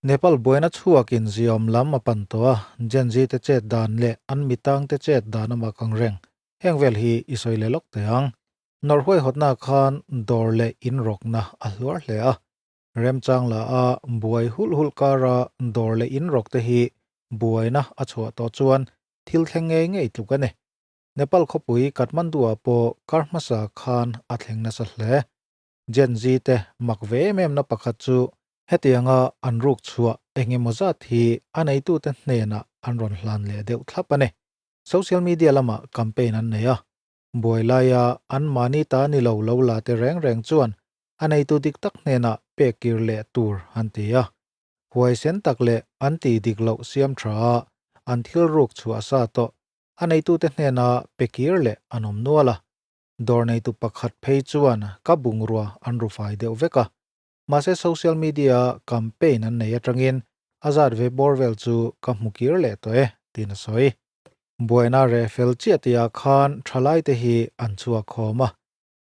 Nepal buaina chhuakin ziawm lam a pan tawh a, Gen Z te chet dan leh an mitangte chet dan a mak ang reng. Heng vel hi i sawi leh lawk teh ang. Nawrh huaihawtna khan dawr leh in rawkna a hluar hle a. Remchang la a buai hulh hulh kara dawr leh in rawk te hi buaina a chhuah tawh chuan thil thleng ngei ngei tluk a ni. Nepal khawpui Kathmandu-ah pawh kar hmasa khan a thleng nasa hle. Gen Z te mak ve em em na pakhat chu hetianga an ruk chhuah eng emaw zat hi a neitute hnenah an rawn hlan leh deuh thlap a ni. Social media lamah campaign an nei a, buai laia an mahni ta ni lo lo la te reng reng chuan a neitu dik tak hnenah pek kir leh tur an ti a. Huaisen tak leh an tih dik loh siam tha a, an thil ruk chhuah sa tawh a neitute hnena pe kir leh an awm nual a. Dawr neitu pakhat phei chuan ka bungrua an ru fai deuh vek a. Mahse social media-a campaign an nei atangin a zat ve bawr vel chu ka hmu kir leh tawh e, tiin a sawi. Buaina reh fel chiah tihah khan thalaite hi an chhuak khawm a.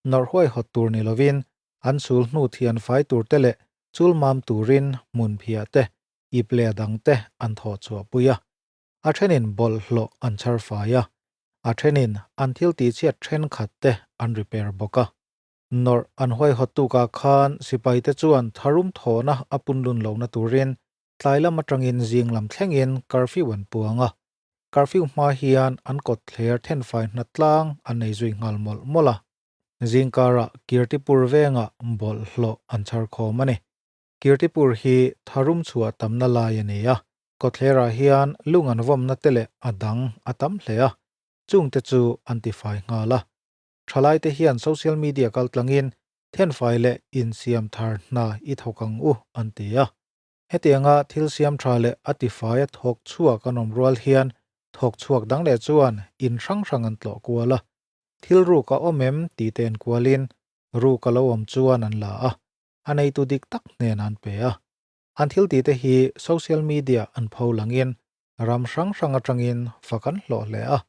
Nawrh huaihawt tur ni lovin an sul hnu thian fai tur te leh chul mam turin hmun phiah te, ip leh dang te an thawh chhuah pui a. A thenin bawlhhlawh an chhar fai a, a thenin an thil tihchhiat thenkhat te an repair bawk a. Nawrh an huaihawt tukah khan sipaite chuan tharum thawhna a punlun lohna turin tlai lam atangin zing lam thlengin curfew an puang a. Curfew hma hian an kawt thler thenfai hna tlang an nei zui nghal mawlh mawlh a. Zingkarah Kirtipur vengah bawlhhlawh an chhar khawm a ni. Kirtipur hi tharum chhuah tamna lai a ni a, kawtthlerah hian lung an vawmna te leh a dang a tam hle a, chungte chu an tifai nghal a. Thalaite hian social media kaltlangin thenfai leh insiam thar hna i thawk ang u an ti a. Hetianga thil siam tha leh a tifai a thawk chhuak an awm rual hian thawk chhuak dang leh chuan in hrang hrang an tlawh kual a. Thil ruk a awm em tih te enkualin ruk a lo awm chuan an la a, a neitu dik tak hnen an pe a. An thil tih te hi social media an pho langin ram hrang hrang atangin fak an hlawh hle a.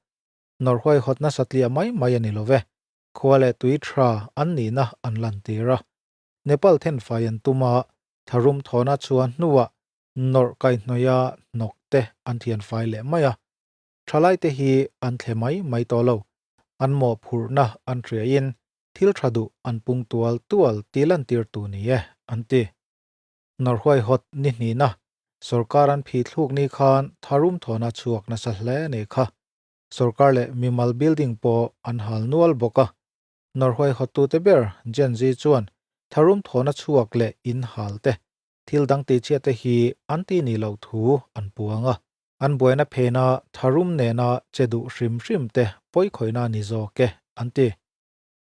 Nawrh huaihawt nasa tliah mai mai a ni lo ve. Khua leh tui tha an nihna an lantir a. Nepal thenfai an tum a, tharum thawna chhuah hnuah nawrh kaihhnawih a hnawk te an thianfai leh mai a. Thalaite hi an thle mai mai tawh lo. An mawhphurhna an hriain thil tha duh an pung tual tual tih lantir tu ni e, an ti. Nawrh huaihawt ni hnihna sorkar an phih thluk ni khan tharum thawna chhuak nasa hle a nih kha. Sorkar leh mimal building pawh an hal nual bawk a. Nawrh huaihawttute ber Gen Z chuan tharum thawna chhuak leh in hal te, thil dang tihchhiat te hi an ti nih loh thu an puang a. An buaina phena tharum nena che duh hrim hrim te pawikhawihna a ni zawk e, an ti.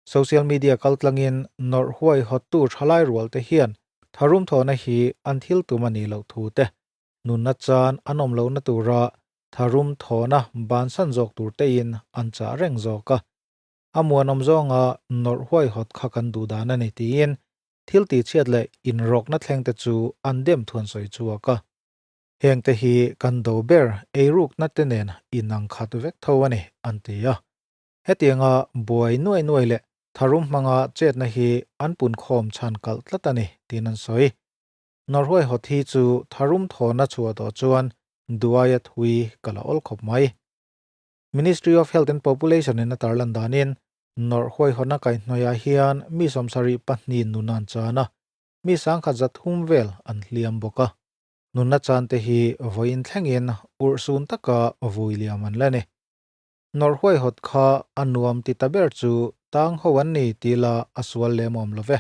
Social media kaltlangin nawrh huaihawttu thalai rual te hian tharum thawhna hi an thil tum a nih loh thu te, nunna chan an awm lohna tura tharum thawhna bansan zawk tur tein an chah reng zawk a. A muanawm zawnga nawrh huaihawt kha kan duh dan a ni tiin thil tihchhiat leh inrawkna thleng te chu an dem thuan sawi chhuak a. Heng te hi kan do ber eirukna te nen inang khat vek tho a ni, an ti a. Hetianga buai nuai nuai leh tharum hmanga chetna hi an punkhawm chhan kalh tlat a ni, tiin an sawi. Nawrhuai hawt hi chu tharum thawhna chhuah tawh chuan duaia thui ka la awl khawp mai. Ministry of Health and Population in a tarlan danin nawrh huaihawtna kaihhnawihah hian mi 72 nun an chan a, mi sangkhat zathum vel an hliam bawk a. Nunna chante hi vawiin thlengin urhsun taka vui liam an la ni. Nawrh huaihawt kha a nuam ti ta ber chu tang ho an ni tih la a sual lem awm lo ve.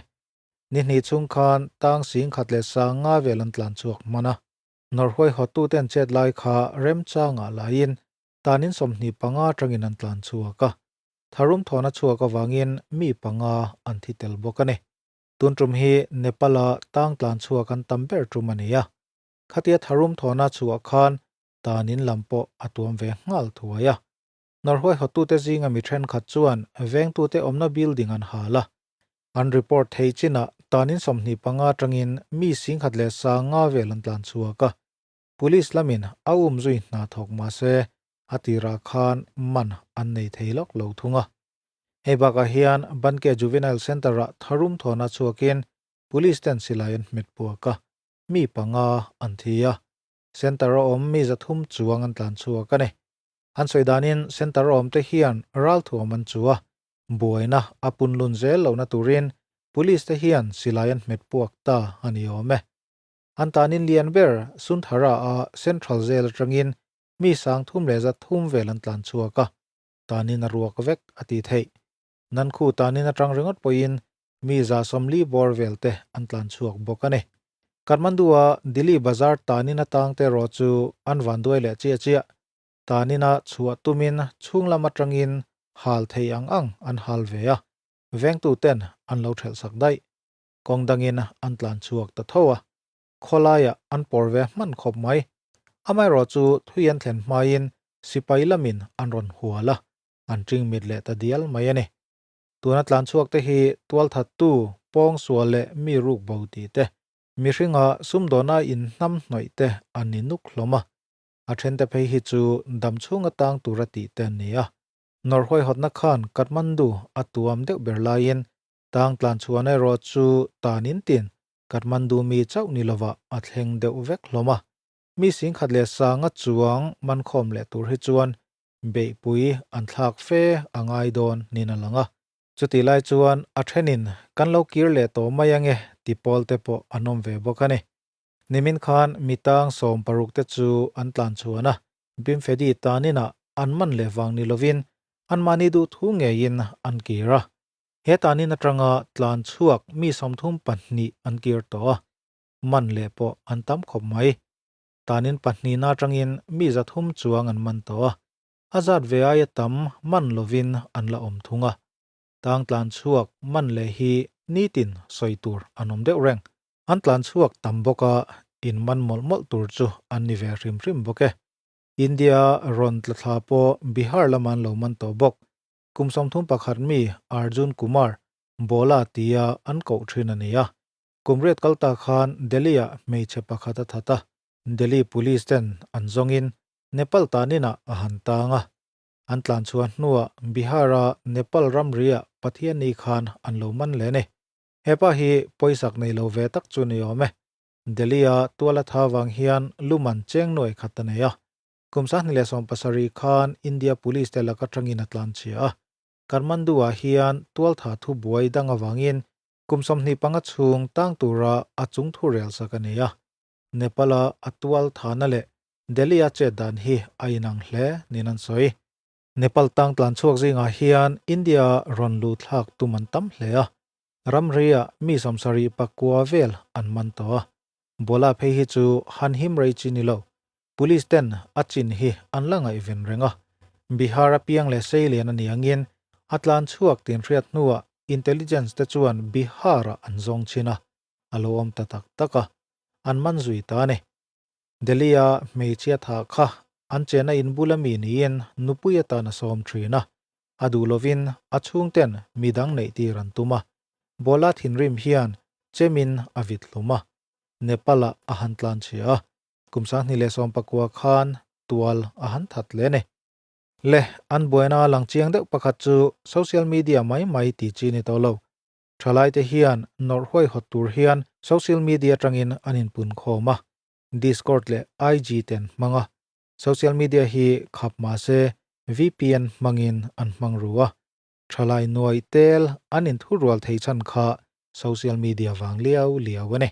Ni hnih chhung khan tang singkhat leh sanga vel an tlan chhuak hman a. Nawrh huaihawttuten chet lai kha remchangah laiin tanin 25 atangin an tlan chhuak a. Tharum thawhna chhuak avangin mi panga an thi tel bawk a ni. Tun tum hi Nepal-a tang tlan chhuak an tam ber tum a ni a. Khatia tharum thawhna chhuah khan tanin lam pawh a tuam ve nghal thuai a. Nawrh huaihawttute zinga mi thenkhat chuan vengtute awmna building an hal a. An report thei chinah tanin 25 atangin mi singkhat leh sanga vel an tlan chhuak a. Police lamin a um zui hna thawk mah se a tirah khan man an nei thei lawk lo thung a. Hei bakah hian Banke Juvenile Centre-ah tharum thawhna chhuakin Police ten silai an hmet puak a. mi panga an thi a, Center a awm mi 300 chuang an tlan chhuak a ni. An sawi danin Center a awm te hian ralthuam an chu a, buaina a punlun zel lohna turin Police te hian silai an hmet puak ta a ni awm e. An tanin lian ber Sunthara a Central Jail atangin mi 330 vel an tlan chhuak a, tanin a ruak vek a ti theih. Nan khu tanin atang ringawt pawhin mi 140 bawr vel te an tlan chhuak bawk a ni. Kathmandu a Dilli Bazar tanin atang te erawh chu an van duai leh chiah chiah. Tanin a chhuah tumin chhung lam atangin hal thei ang ang an hal ve a, vengtu ten an lo thelh sak daih. Kawng dangin an tlan chhuak ta tho a, khawlaiah an pawr ve hman khawp mai. Amaherawh chu thui an thlen hmain sipai lamin an rawn hual a, an ṭing mit leh ta dial mai a ni. Tuna tlan chhuak te hi tualthattu, pawngsual leh mi ruk bo tih te, mihringa sumdawna inhnam hnawih te an ni nuk hlawm a. A ṭhente phei hi chu dam chhunga tang tura tih te an ni a. Nawrh huaihawtna khan Kathmandu a tuam deuh ber laiin tang tlan chhuan erawh chu tan in tin Kathmandu mi chauh ni lovah a thleng deuh vek hlawm a. Mi 10,100 chuang mankhawm leh tur hi chuan beihpui an thlak fe a ngai dawn niin a lang a. Chutih lai chuan a thenin kan lo kir leh tawh mai ange ti pawl te pawh an awm ve bawk a ni. Nimin khan mi tang 16 te chu an tlan chhuan a, Bimfedi taninah an man leh vang ni lovin anmahni duh thu ngeiin an kir a. He tanin atanga tlan chhuak mi 32 an kir tawh a, man leh pawh an tam khawp mai. Tanin pahnihna atangin mi 300 chuang an man tawh a, a zat ve aia tam man lovin an la awm thung a. Tang tlan chhuak man leh hi nitin sawi tur an awm deuh reng. An tlan chhuak tam bawk a, in man mawlh mawlh tur chu an ni ve hrim hrim bawk e. India rawn tla thla pawh Bihar lama an lo man tawh bawk. Kum 31 mi Arjun Kumar Bola tia an koh thin a ni a. Kum riat kal ta khan Delhi-ah hmeichhe pakhat a that a, Delhi Police ten an zawngin Nepal taninah a han tang a. An tlan chhuah hnuah Bihar-a Nepal ramriah Pathianni khan an lo man leh a ni. Hepa hi pawisak nei lo ve tak chu ni awm e. Delhi-a tuala tha vang hian luman cheng nuai khat a nei a. Kum 2017 khan India Police te lak atangin a tlan chhia a. Kathmandu-ah hian tualtha thu buai dang avangin kum 25 chhung tang tura a chung thu rel sak a ni a. Nepal-a a tual thana leh Delhi-a chet dan hi a inang hle niin an sawi. Nepal tang tlan chhuak zingah hian India rawn lut thlak tum an tam hle a. Ramriah mi 74 vel an man tawh a. Bola phei hi chu han him rei chi ni lo. Police ten a chin hi an la ngaihven reng a. Bihar a piang leh Seilian a ni angin a tlan chhuak tin hriat hnuah intelligence te chuan Bihar-ah an zawng chin a, a lo awm ta tak tak a. An man zui ta a ni. Delhi-a hmeichhia tha kha an chena inbula mi niin nupui atan a sawm thin a. A duh lovin a chhungten midang neih tir an tum a. Bola thinrim hian chemin a vit hlum a. Nepal-ah a han tlan chhia a. Kum 2019 khan tual a han that hle a ni. Le, an buaina lang chiang deuh pakhat chu social media mai mai ti chi ni tawh lo. Thalaite hian nawrh huaihawt tur hian social media atangin an inpun khawm a, Discord leh IG ten hmang a. Social media hi khap mah se VPN hmangin an hmang ru a. Thalai nuai tel an inthurual thei chhan kha social media vang liau liau a ni.